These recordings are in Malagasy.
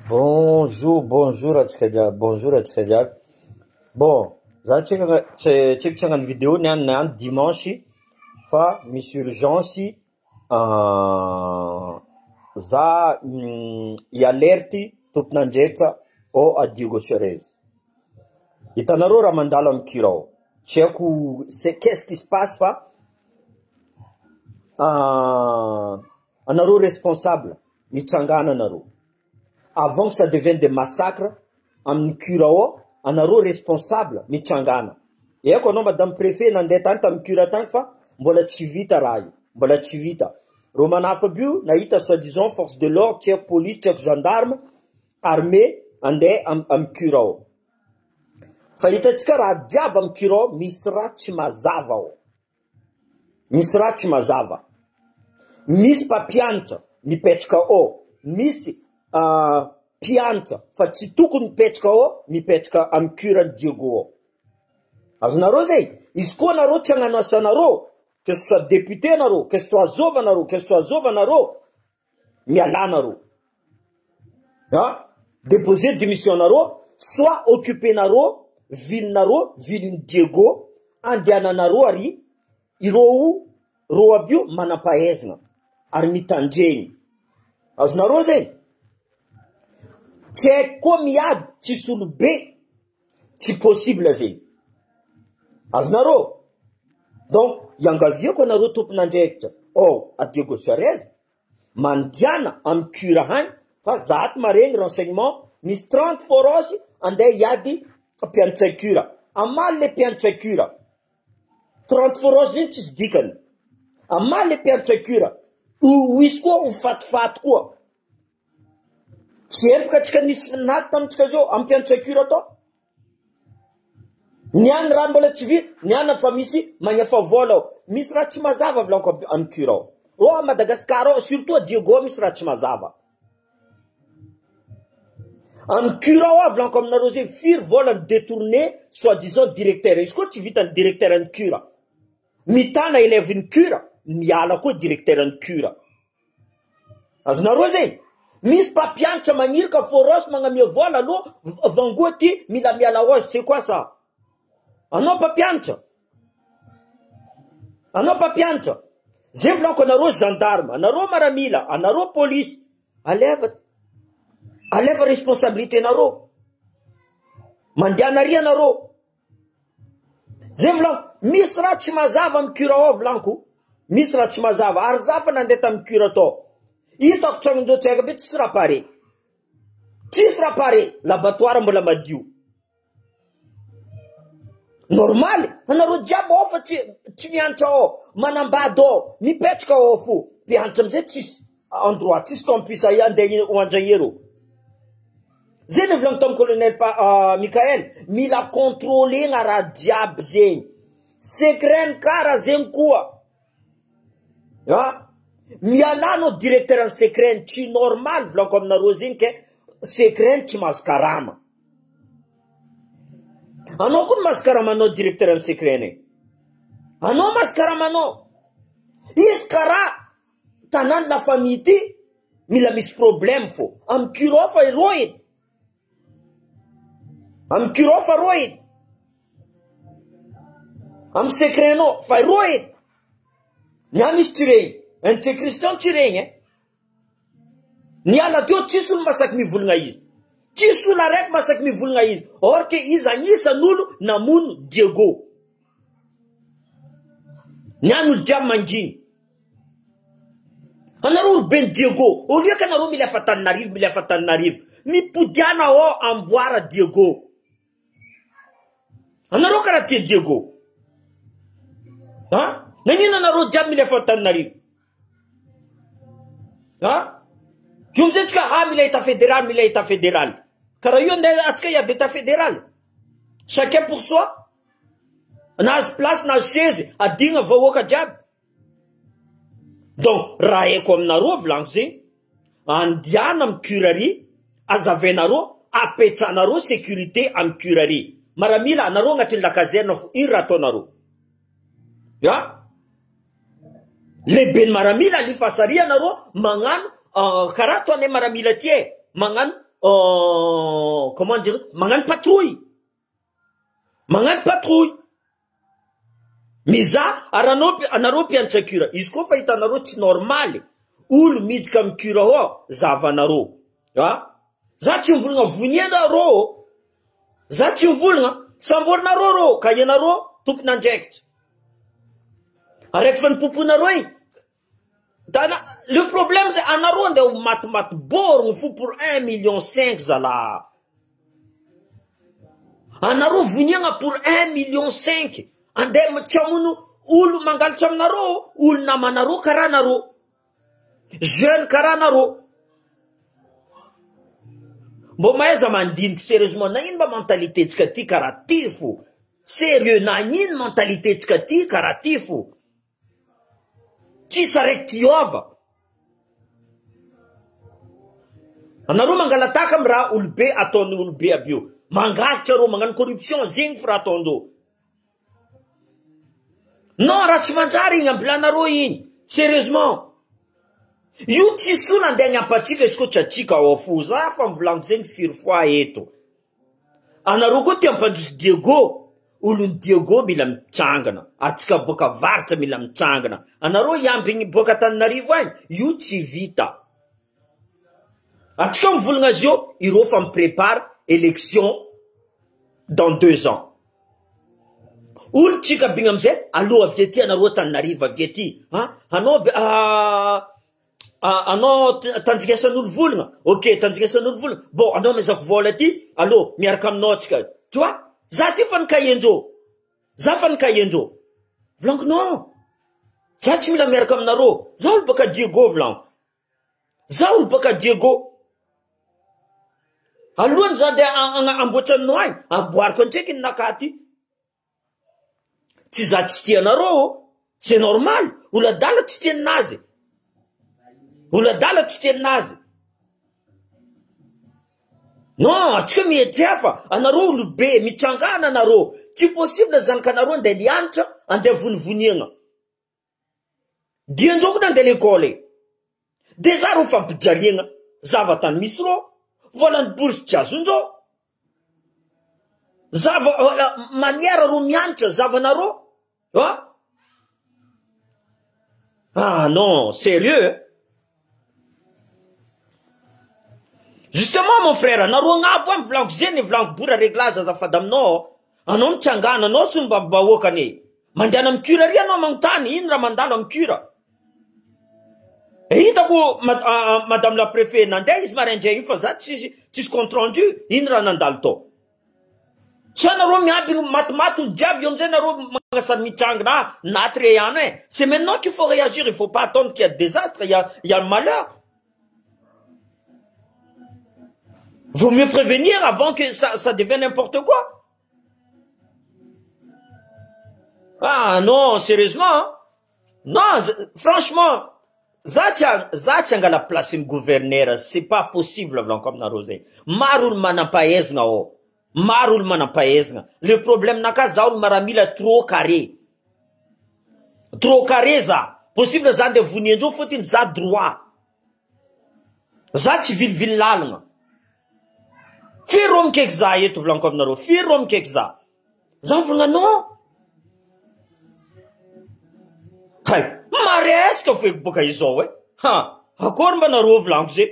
Bonjour bonjour antsika jiaby, bonjour antsika jiaby. Bon, za tsy tsy haiko tsy hagnano vidéo niany niany dimanche fa misy urgence za hi-alerte tompon'andraikitra ao à Diego Suarez. Hitanareo raha mandalo amin'ny cura ao, tsy haiko c'est qu'est-ce qui se passe fa anareo responsable mitsangana anareo avant que ça devienne des massacres amin'ny cura ao, anareo responsable mitsangana. Haiko anao madame préfet nandeha tany tamin'ny cura tany fa mbola tsy vita raha io, mbola tsy vita. Reo manafo aby io nahita soi disant force de l'ordre, tsy haiko police, tsy haiko gendarme, armée andeha amin'ny cura ao. Fa hitantsika raha jiaby amin'ny cura ao misy raha tsy mazava ao. Misy raha tsy mazava. Misy mpampianatra mipetraka ao, misy mpianatra fa tsy tokony mipetraka ao, mipetraka amin'ny cura-n'i Diego ao. Azonareo zay? Izy koa nareo tsy hagnano asanareo, que ce soit député nareo, que ce soit zova nareo, que ce soit zova nareo, mialà nareo. Ah, déposer démission nareo, soit occuper nareo ville nareo, ville-n'i Diego, andehananareo ary ireo reo aby io manam-pahaizana ary mitandregny. Azonareo zay? Tsy haiko koa miady tsisy olobe, tsy possible zegny. Azonareo? Donc iangaviako anareo tompon'andraikitra ao à Diego Suarez, mandiana amin'ny cura hagny fa za ato maregny renseignement misy 30 forage andeha hiady mpianatra cura, amaly le mpianatra cura, 30 forage zegny tsisy dikany, amaly le mpianatra cura, ho hisy koa ho fatifaty koa, tsy empoka antsika nisy naty tamintsika zao amin'ny mpianatra cura tao. Ny any raha mbola tsy vita, ny any fa misy magnefa vola ao. Misy raha tsy mazava volaniko amin'ny cura ao. Ao à Madagascar ao, surtout à Diego misy raha tsy mazava. Amin'ny cura ao volaniko aminareo zay, firy vola ny détourné soi disant directeur. Izy koa tsy vitan'ny directeur ny cura. Mitana élève ny cura, miala koa directeur ny cura. Azonareo zay? Misy mpampianatra magniry ka foros magnamia vola aloha vangoa ty mila miala ho azy c'est quoi ça? Anao mpampianatra? Anao mpampianatra? Zay volaniko anareo gendarme, anareo maramila, anareo police, aleva aleva responsabilité nareo. Mandehana ary anareo. Zay volaniko, misy raha tsy mazava amin'ny cura ao volaniko, misy raha tsy mazava, ary za fa nandeha tamin'ny cura tao, hitako tragnondreo tsy haiko be tsisy raha pare, tsisy raha pare, laboratoire mbola madio, normaly, anareo jiaby ao fa tsy tsy mianatra ao, manambady ao, mipetraka ao fo, mpianatra amizay tsisy endroit, tsisy campus andeha ho andrahero. Zay le volagny tamin'ny colonel Mickaël, mila contrôler-na raha jiaby zegny, secret ny kara zegny koa, ah, mialà anao directeur ny secret tsy normal volaniko aminareo zegny ke secret tsy mahazo karama, anao koa mahazo karamanao directeur ny secret ny, anao mahazo karamanao, izy karaha tanàny la famille ty. Mila misy problème fô amy cura fa rô edy amy cura fa rô edy amy secret nao fa rô edy ny any izy tsy regny Ntsay Christian tsy regny eh niala teo tsisy olo masaky mivolagna izy tsisy olo araiky masaky mivolagna izy or que izy agnisan'olo namono Diego ny any olo jiaby manginy Anareo ry ben'i Diego, au lieu que anareo milefa Antananarivo, milefa Antananarivo, mipodiana ao amboara Diego. Anareo karaha tia Diego. Ha? Nagnino anareo jiaby milefa Antananarivo? Ha? Io amizay tsika ha mila état fédéral, mila état fédéral. Karaha io andeha atsika hiady état fédéral. Chacun pour soi. Nahazo place, nahazo chaise, adigna vahoaka jiaby. Donc raha haiko aminareo volaniko zegny, andiana amy curary, azavainareo, apetranareo sécurité amy curary, maramila anareo agnatin'ny la caserne fo ino raha ataonareo? A! Lehiben'ny maramila alefa sary anareo magnano karaha ataonay maramila ty e, magnano comment dire, magnano patrouille, magnano patrouille. Mizaha ary anao anareo mpianatra cura, izy koa fa hitanareo tsy normaly, olo miditra amy cura ao zahavanareo a! Za tsy mivolagna voniena rô ô! Za tsy mivolagna, samborinareo rô ka ianareo tompon'andraikitra. Araiky fa nipoponareo igny, Dana, le problème zay anareo andeha ho matimaty borgny fo pour un million cinq zalaha. Anareo voniagna pour un million cinq andeha tsy hamono olo mangalatra aminareo olo namanareo karaha anareo jeune karaha anareo. Mbô mahaiza mandiniky sérieusement nagnino mba mentalité tsika ty karaha ty fo sérieux nagnino mentalité tsika ty karaha ty fo. Tsisy araiky tiova. Anareo mangalataka am raha olobe ataony olobe aby io. Mangalatra reo magnano corruption zegny fo raha ataondreo. Non raha tsy manjary igny ambilanareo igny. Sérieusement. Io tsisy olo andeha agnampatsika izy koa tsy atsika ao fo. Za fa mivolaniko zegny firy fois eto. Anareo koa tia ampandroso Diego, olon'i Diego mila mitsangana, atsika boaka avaratra mila mitsangana, anareo hiambigny boaka Antananarivo agny, io tsy vita, atsika mivolagna azy io, ireo fa mi-prepare election dans deux ans, olo tsika bigny amizay aloha avy aty anareo Antananarivo avy aty, an, anao Anao tanjigasan'olo volagna, ok tanjigasan'olo volagna, bon anao amezako vôla ty, allo miaraka aminao tsika, tu vois, za ty fa nikahiandreo, za fa nikahiandreo, volaniko non, za tsy mila miaraka aminareo, za olo baka Diego volaniko, za olo baka Diego, alohany za ndeha amboatra anao agny, amboariko antsaiky ny nakahy ty. Tsy za tsy tia anareo ô! C'est normal! Olo adala tsy tia ninazy! Olo adala tsy tia ninazy! Non, atsika mietrefa, anareo olobe, mitsangana anareo, tsy possible zanakanareo andeha nianatra, andeha vonivoniagna. Diandreo koa nandeha l'école e! Déjà reo fampijaliagna zava-tany misy reo, volan'ny bourse tsy azondreo, zava manière reo mianatra zavanareo an! Ah non, sérieux? Justement mon frère, anareo agnabo any volaniko zeny, volaniko bora réglage azafady aminao, anao mitsangana, anao solombavambahoaka anie. Mandehana amin'ny cure ary ianao manontany ino raha mandalo amin'ny cure. Hitako madame la préfet nandeha izy maraindray io fa za tsisy tsisy compte rendu ino raha nandalo tao. Tsy anareo miampy matimaty olo jiaby eo amizay nareo magnasary mitrangina ah naty re ihany eh. C'est maintenant qu'il faut réagir, il faut pas attendre qu'il y a désastre, il y a, il y a malheur. Vaut mieux prévenir avant que ça, ça devienne n'importe quoi. Ah non, sérieusement hein? Non, franchement, za tsy za tsy angala place ny gouverneur, c'est pas possible volaniko aminareo zay. Maro olo manam-pahaizana ao. Maro olo manam-pahaizana. Le problème naka za olo maramila trop carré. Trop carré za. Possible za ndeha voniandreo fôtony za droit. Za tsy vilivily lalagna. Firy rô mikaiky za eto volaniko aminareo, firy rô mikaiky za. Za mivolagna non. Hay, maresaka foeko boka izao e. Ha, akory mba nareo volaniko ze.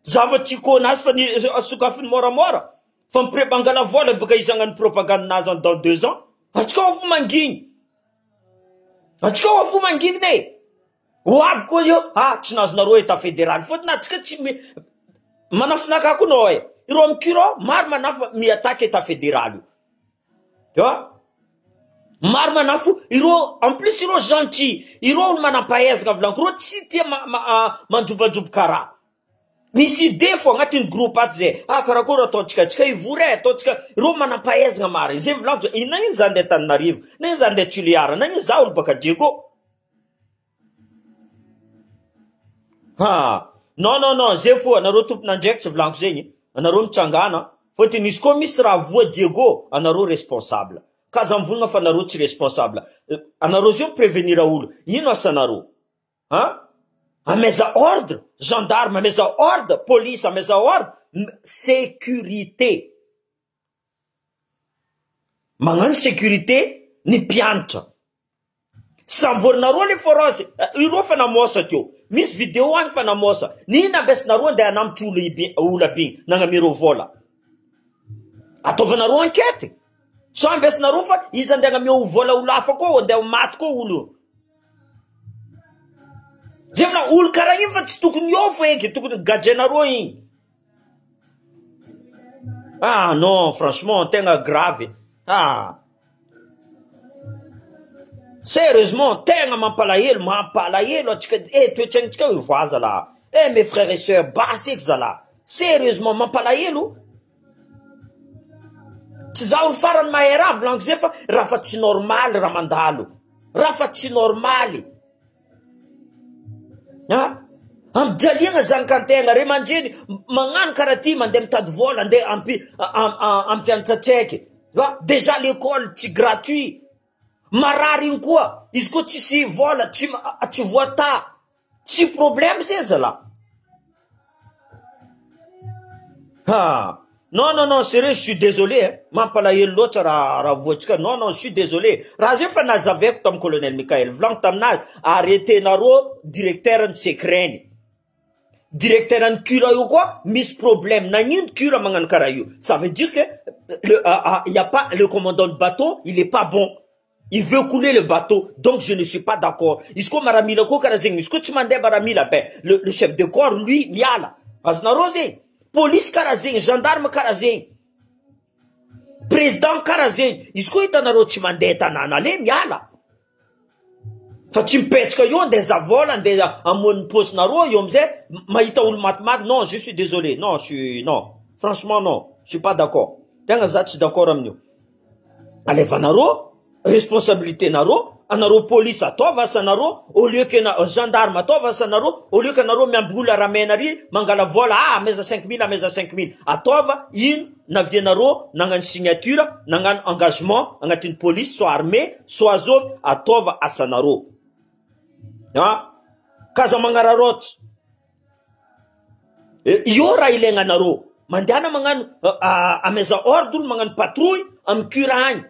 Zava-tiako anazy fa ny sokafiny moramora. Fa mipre mangala vola boka izy hagnano propagande nazy en dans deux ans. Atsika ao fo mangigny. Atsika ao fo mangigny e. Ho avy koa io, ah tsy nazonareo etat federal fôtony atsika tsy mi manafinaka koa nao e, ireo amy cura maro manafo mi attaque etat federal io, tu vois, maro manafo ireo en plus ireo gentil, ireo olo manampahaizana volaniko ireo tsy tia mandrobandroboka raha, misy idée fô agnatin'ny groupe ato zay, ah karakory ataontsika, atsika hivory e, ataontsika, ireo manampahaizana maro, zay volaniko, nagnino za andeha Antananarivo, nagnino za andeha Tuléar, nagnino za olo baka Diego. Ha! Non non non zay fo anareo tompon'andraikitra volaniko zegny anareo mitsangana fôtony izy koa misy raha voa Diego anareo responsable ka aza mivolagna fa anareo tsy responsable anareo zio mi-prevenir olo ino asanareo ha? Ameza ordre gendarme ameza ordre police ameza ordre. Sécurité. Magnano sécurité ny mpianatra. Samborinareo le forage, ireo fa namosa teo. Misy vidéo agny fa namosa. Nino ambesinareo andeha hanambotra olo ibi- olo aby igny nagnamia reo vola. Ataovanareo enquête. Sao ambesinareo fa izy andeha hagnamia ho vola olo hafa koa, andeha ho maty koa olo io. Zay fa olo karaha igny fa tsy tokony eo fa eky, tokony gadrainareo igny. Ah non, franchement tegna grave. Ah. Sérieusement, tegna mampalahelo, mampalahelo atsika eh toetsaintsika io voa zalahy. Eh mes frères et sœurs, basy eky zalahy. Sérieusement mampalahelo. Tsy zaho ny farany mahay raha volaniko zay fa raha fa tsy normaly raha mandalo. Raha fa tsy normaly. A! Ampijaliagna zanakantegna, ray aman-dreny magnano karaha ty mandeha mitady vola andeha ampi ampianatra tsaiky a! Déjà l'école tsy gratuit, marary igny koa izy koa tsisy vola tsy tsy voata, tsy problème zay zalahy. Ha! Non non non sérieux je suis désolé hein, mampalahelo loatra raha raha voantsika, non non je suis désolé, raha zay efa nazavaiko tamin'ny colonel Mickaël, volaniko taminazy arrêter-nareo directeur ny secret-ny, directeur ny cura io koa misy problème, nagnino cura magnano karaha io, ça veut dire que le il y a pas le commandant de bateau il est pas bon. Il veut couler le bateau donc je ne suis pas d'accord izy koa maramila koa karaha zegny izy koa tsy mandeha maramila ben le le chef de corps lui miala azonareo zegny police karaha zegny gendarme karaha zegny président karaha zegny izy koa hitanareo tsy mandeha tanàna ale miala fa tsy mipetraka eo andeha zavola andeha amoan'ny paosinareo eo amizay mahita olo matimaty non je suis désolé non je suis non franchement non je suis pas d'accord tegna za tsy d'accord amin'io Alevanareo responsabilité nareo anareo police ataovy asanareo au lieu que na gendarme ataovy asanareo au lieu que anareo miamby olona ramena ary mangala vola ah ameza 5000 ameza 5000 ataova ino navianareo nagnano signature nagnano engagement agnatin'ny police soit armée soit zovy ataova asanareo ah kaza magnararaotra. Io raha ilaigna anareo. Mandehana magnano ameza ordre olo magnano patrouille amy cura agny.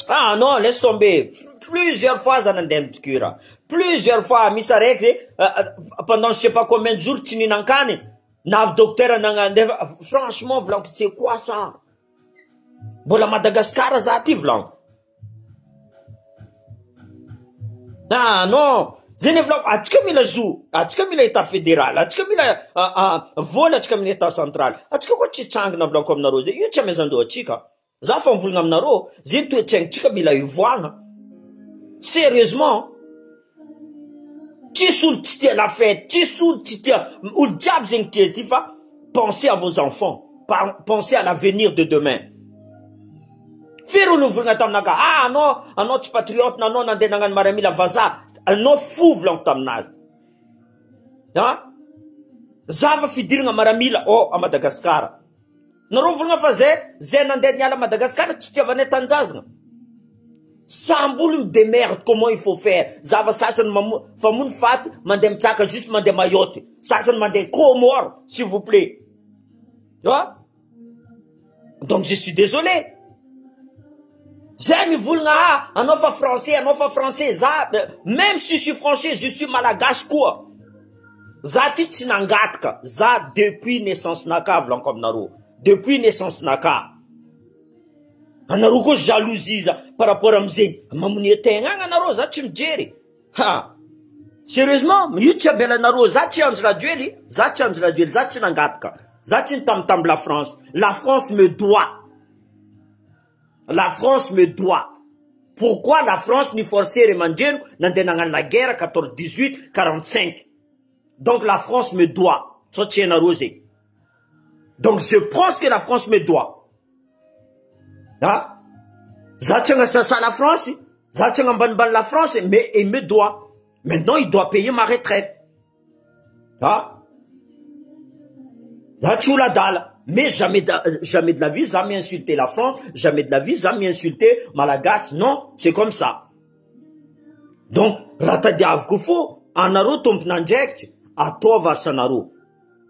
Ah non, laisse tomber. Plusieurs fois za nandeha amy cura. Plusieurs fois misy araiky ze pendant je sais pas combien de jours tsy nihinan-kany. Navy docteur nagnandefa franchement volaniko c'est quoi ça? Mbola Madagascar za ty volaniko. Ah non! Zay ny volako, atsika mila zo, atsika mila etat federal, atsika mila vola atsika amin'ny etat central, atsika koa tsy hitsangana volako aminareo zay, io tsy amezan-doha atsika, za fa mivolagna aminareo, zay ny toe-tsaintsika mila ivoahana, sérieusement, tsisy olo tsy tia la fête, tsisy olo tsy tia, olo jiaby zegny tia ty fa pensez à vos enfants, pensez à l'avenir de demain. Firy olo nivolagna taminaka ah anao anao tsy patriote na anao nandeha nagnano maramila vazaha anao fo volaniko taminazy ah zava fidiragna maramila ao a Madagascar nareo mivolagna fa zay zay nandeha niala Madagascar tsy tiavanay tanindrazagna samby olo mi demerde comment il faut faire zava sasany mamo famono faty mandeha mitsaka juste mandeha Mayotte sasany mandeha Comores s'il vous plait ah Donc je suis désolé. Zay mivolagna ah anao fa français anao fa français za même si je suis français je suis malagasy koa. Za ty tsy nangataka za depuis naissance naka volaniko aminareo depuis naissance naka. Anareo koa jalousie za par rapport amizegny mamonia tegna agny anareo za tsy mijery. Ha! Sérieusement, io tsy abelanareo, za tsy Andry Rajoely, za tsy Andry Rajoely, za tsy nangataka, za tsy nitambitamby la France, la France me doit, la France me doit, pourquoi la France ni forcer ray aman-dreniko nandeha nagnano la guerre 14 18 45, donc la France me doit, sao tsy hainareo zegny, donc je pense que la France me doit. Ah! Za tsy agnasasa la France, za tsy agnambanimbany la France, mais il me doit. Maintenant il doit payer ma retraite. Ah! Za tsy olo adala, mais jamais de, jamais de la vie za mi-insulter la France, jamais de la vie za mi-insulter Malagasy, non, c'est comme ça. Donc raha tadiaviko fo anareo tompon'andraikitra, Ataova asanareo.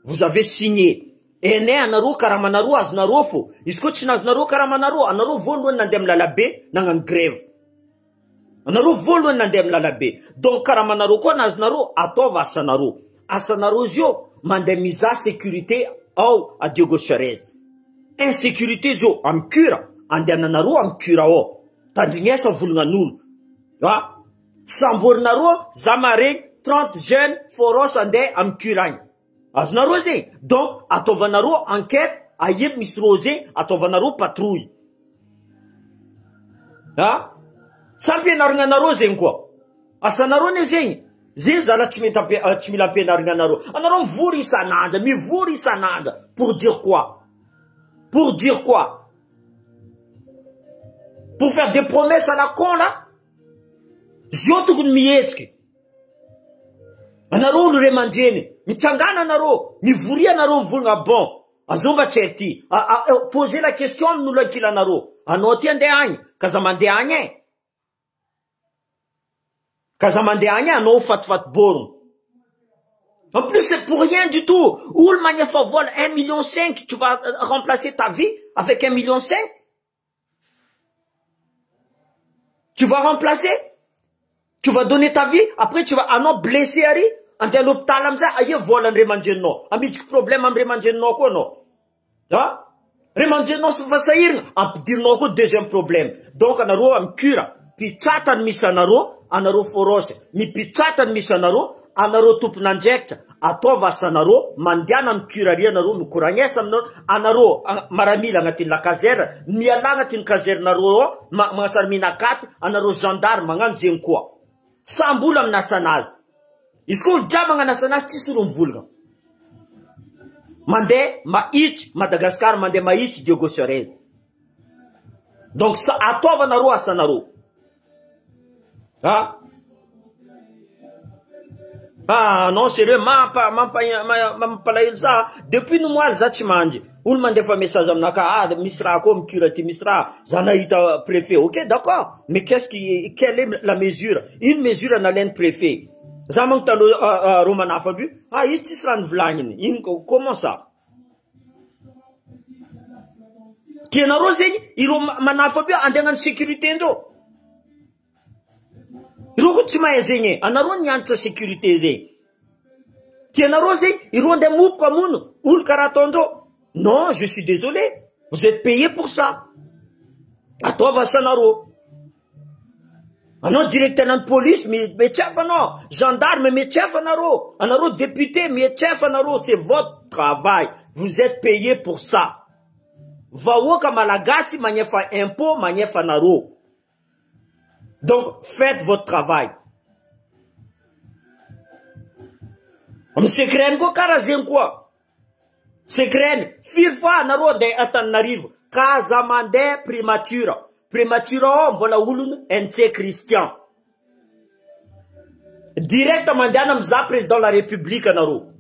Vous avez signé. Enay anareo karamanareo azonareo fô. Izy koa tsy nazonareo karamanareo, anareo voalohany nandeha amin'ny lalabe nagnano grève. Anareo voalohany nandeha amin'ny lalabe. Donc karamanareo koa nazonareo, ataova asanareo. Asanareo izy io mandeha mizaha sécurité ao à Diego Suarez. Insécurité izy io amin'ny cure, andehananareo amin'ny cure ao. Tandrignesa volognan'olo. A! Samborinareo za maregny 30 jeunes foros andeha amin'ny cure agny. Azonareo zegny? Donc ataovanareo enquête aia misy rô zegny ataovanareo patrouille. A! Sa ampianarigna anareo zegny koa? Asanareo anie zegny. Zegny zala tsy mety ampi- tsy mila ampianarigna anareo. Anareo mivory isan'andro, mivory isan'andro pour dire quoi? Pour dire quoi? Pour faire des promesses à la con là? Zio tokony mihetsiky. Anareo olo ray aman-dreny, mitsangana anareo, mivoria anareo mivolagna bon, azao mba tsy hay ty. Poser la question amin'olo ankilanareo, anao ty andeha agny, ka za mandeha agny e. Ka za mandeha agny e, anao fatifaty borogno. En plus c'est pour rien du tout. Olo magnefa vola 1 million 5, tu vas remplacer ta vie avec 1 million 5? Tu vas remplacer? Tu vas donner ta vie, après tu vas anao blessé ary andeha à l'hôpital amizay aia vola ny ray aman-dreninao? Amidriky problème amy ray aman-dreninao koa anao. Ah? Ray aman-dreninao sy fa sahirana, ampidirinao koa deuxième problème. Donc anareo amy cure, pitsata ny misy anareo, anareo forosy, mipitsata ny misy anareo, anareo tompon'andraikitra, ataova asanareo, mandehana amy cure ary anareo mikoragnesa aminareo, anareo maramila agnatin'ny la caserne, mialà agnatin'ny caserne-nareo ao, magnasary minakaty, anareo gendarme magnano zegny koa. Samby olo amin'ny asanazy. Izy koa olo jiaby magnano asanazy tsisy olo mivolagna. Mandeha mahitsy Madagascar, mandeha mahitsy Diego Suarez. Donc sa ataovanareo asanareo. Ah? Ah non sérieux mampa mampa mampalahelo za depuis nomoaly za tsy mandry. Olo mandefa message aminaka ah misy raha koa mikura ty misy raha za nahita préfet. OK d'accord. Mais qu'est-ce qui quelle est la mesure? Une mesure nalain'ny préfet. Za manko taloha Romanafa aby io, ah izy tsisy raha nivolagniny. Ino comment ça? Tianareo zegny ireo manafa aby io andeha hagnano sécurité ndreo. Ireo koa tsy mahay zegny e. Anareo nianatra sécurité zegny. Tianareo zegny ireo andeha mopoko hamono olo karaha ataondreo. Non, je suis désolé. Vous êtes payé pour ça. Ataova asanareo. Anao directeur ny police mietsefa anao, gendarme mietsefa anareo, anareo député mietsefa anareo, c'est votre travail. Vous êtes payé pour ça. Vahoaka malagasy magnefa impôt magnefa anareo. Donc faites votre travail. Amy secret koa karaha zegny koa. Secret firy fois anareo andeha Antananarivo ka aza mandeha primature. Primature ao mbola olony NC Christian. Direct mandehana mizaha président de la république anareo.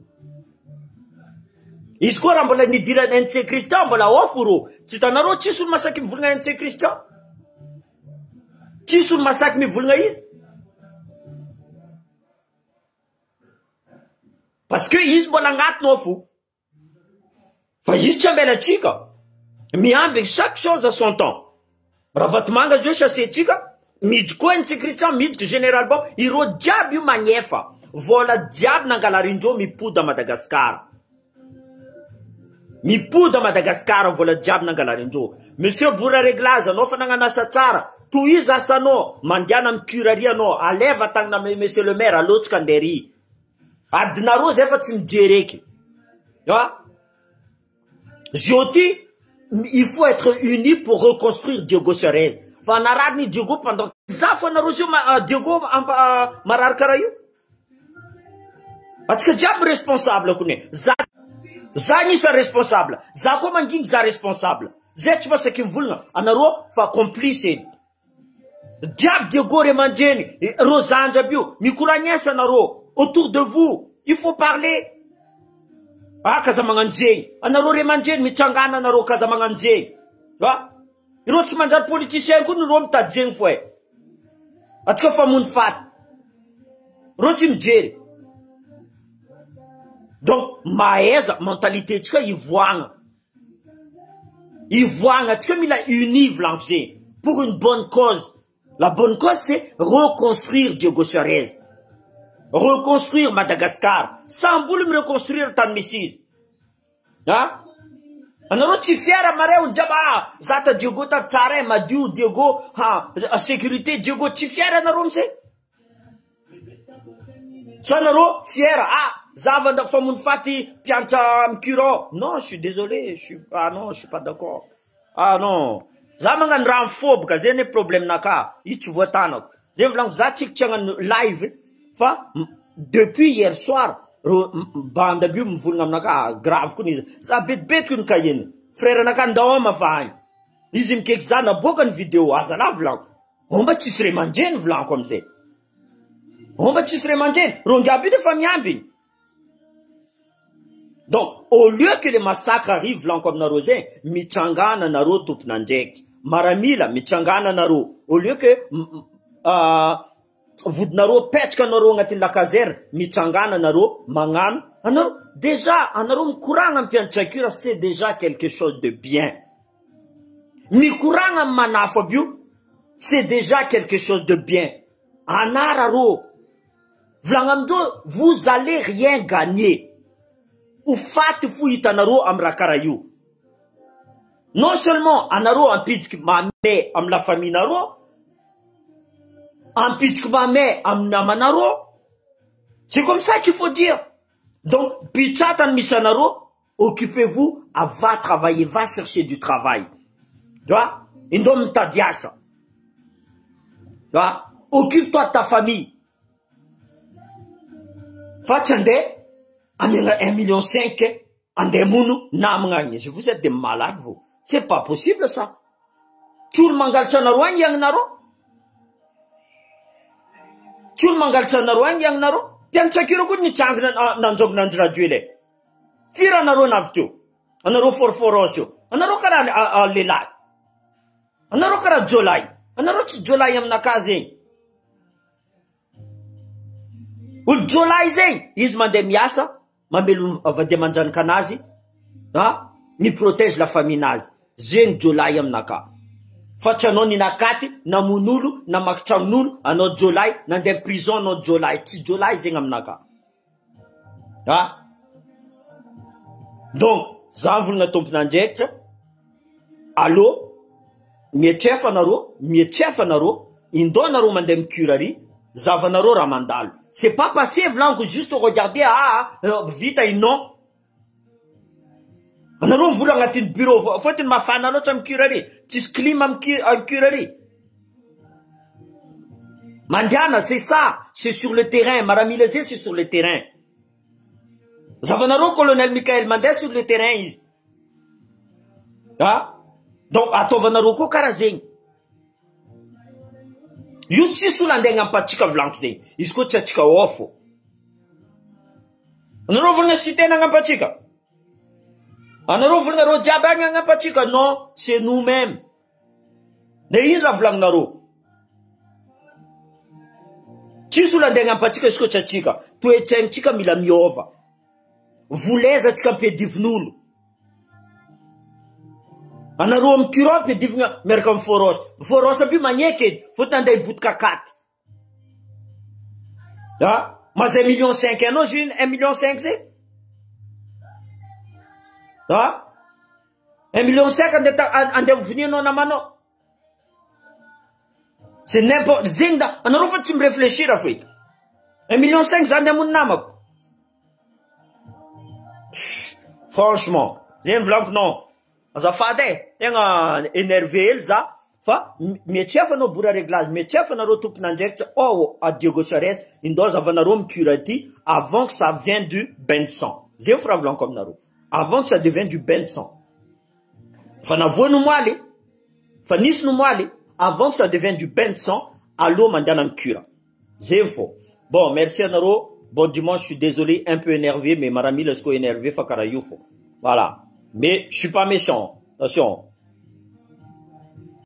Izy koa raha mbola nidirana NC Christian mbola off ro. Tsy hitanareo tsisy olo masaky mivolagna NC Christian. Tsisy olo masaky mivolagna izy. Parce que izy mbola agnatiny ao fo. Fa izy tsy ambela atsika. Miambigny chaque chose à son temps. Ravatomanga zio chassé-tsika, midriky koa NC Christian, midriky général bon, ireo jiaby io magnefa. Vola jiaby nangalarindreo mipody à Madagascar. Mipody à Madagascar vola jiaby nangalarindreo. Monsieur Bora Réglage, anao fa nagnano asa tsara, tohiza asanao, mandehana amy cure ary anao, aleva tagnana monsieur le maire, alotsika andeha ry. Adinareo zay fa tsy mijery eky. Ah? Zio ty, il faut être uni pour reconstruire Diego Suarez. Fa narary ny Diego pendant za fa nareo zio Diego marary karaha io. Atsika jiaby responsable kone. Za nisa responsable. Za koa manginy za responsable. Zay tsy masaky mivolagna anareo fa complice edy. Jiaby Diego ray aman-dreny, reo zandry aby io, mikoragna anareo autour de vous. Il faut parler. Ah kaza magnano zegny. Anareo ray aman-dreny mitsangana anareo kaza magnano zegny. Ah? Ireo tsy manjary politicien koa ireo mitady zegny fo e. Atsika famono faty. Ireo tsy mijery. Donc mahaiza mentalité tsika ivoahagna. Ivoahagna atsika mila uni volaniko zegny pour une bonne cause. La bonne cause, c'est reconstruire Diego Suarez, reconstruire Madagascar. Samby olo mi-reconstruire tany misy izy. A! Anareo tsy fier mare olo jiaby ah za ta Diego ta tsara e madio Diego ha sécurité Diego tsy fier anareo amizay? Sa nareo fier ah za vanda famono faty mpianatra mi-cure non je suis désolé je suis ah non je suis pas d'accord. Ah non! Za magnano raha mifoboka zay anie problème naka, izy tsy voatanako, zay volaniko za tsiko tsy hagnano live fa depuis hier soir reo bandy aby io mivolagna aminaka grave koa izy, za betibetiky ny cahier-ny, frère naka ndao hamafa agny, izy mikeky za naboaka ny video azalahy volaniko, omba tsisy ray aman-dreny volaniko amizay, omba tsisy ray aman-dreny, reo ngiaby io efa miambigny. Donc au lieu que le massacre arrive volaniko aminareo zay, mitsangana nareo tompon'andraikitra, maramila mitsangana nareo, au lieu que vodinareo petraka anareo agnatin'ny la caserne, mitsangana nareo magnano, anareo déjà anareo mikoragna amy mpianatra cure c'est déjà quelque chose de bien, mikoragna amy manafo aby io c'est déjà quelque chose de bien, anara rô. Volagna amindreo vous allez rien gagner, ho faty fo hitanareo amy raha karaha io, non seulement anareo ampidiky mame amy la famille nareo, ampidiky mame amy namanareo, c'est comme ça qu'il faut dire, donc bitsatany misy anareo, occupez-vous à va travailler, va chercher du travail, tu vois, indao mitady asa, tu vois, occupe-toi de ta famille. Fa tsy andeha amiagna un million cinq andeha mono namagna agny izy, vous êtes des malades vous, c'est pas possible ça, tsy olo mangalatra anareo agny iagninareo, tsy olo mangalatra anareo agny iagninareo, mpianatra kira koa nitsangana nanjongona Andry Rajoelina e, firy anareo navy teo, anareo foroforos io, anareo karaha lehilahy, anareo karaha jiolahy, anareo tsy jiolahy aminakahy zegny. Olo jiolahy zegny izy mandeha miasa mamelogno vady aman-janaka anazy a mi-protège la famille nazy zegny jiolahy aminakahy fa tsy anao ninakaty namono olo namaky tragnon'olo anao jiolahy nandeha prison anao jiolahy tsy jiolahy zegny aminakahy a donc za mivolagna tompon'andraikitra Allô mietrefa nareo mietrefa nareo indao nareo mandeha mi-cure ary zavanareo raha mandalo c'est pas passé volaniko juste regarder ah vita i non anareo mivola agnatin'ny bureau fôtony mafana loatra amy cure ary tsisy clim amy cure ary mandehana c'est ça c'est sur le terrain maramila zay c'est sur le terrain zavanareo colonel Michael mandeha sur le terrain izy A donc ataovanareo koa karaha zegny io tsisy olo andeha agnampatsika volaniko zegny izy koa tsy atsika ao fô anareo volagna siteny agnampatsika anareo volagna reo jiaby agny agnampatsika non c'est nous même de ino raha volagninareo tsisy olo andeha agnampatsika izy koa tsy atsika toetsaintsika mila miova Voleza tsika ampiadivin'olo. Anareo amy cura ampiadivina miaraka amy foros. Foros aby io magneky edy fôtony andeha hibotika akaty. Ah, maza un million cinq anao jeune un million cinq zay? Ah, un million cinq andeha andeha hovonianao namanao. C'est n'importe zegny da anareo fa tsy mi-réfléchir foeky. Un million cinq za andeha hamono namako. Franchement, zay ny volaniko non. Azafady e, tegna énervé hely za fa mietsefa anao bora réglage, mietsefa anareo tompon'andraikitra ao à Diego Suarez, indao zavanareo mi-cure ty avant que ça vienne du bain de sang. Zay fo raha volaniko aminareo. Avant que ça devienne du bain de sang. Fa navoa no moaly, fa nisy no moaly, avant que ça devienne du bain de sang, allo mandehana mi-cure. Zay fô. Bon, merci anareo. Bon dimanche, je suis désolé, un peu énervé, mais maramila izy koa énervé fa karaha io fô. Voilà. Mais je suis pas méchant. Attention.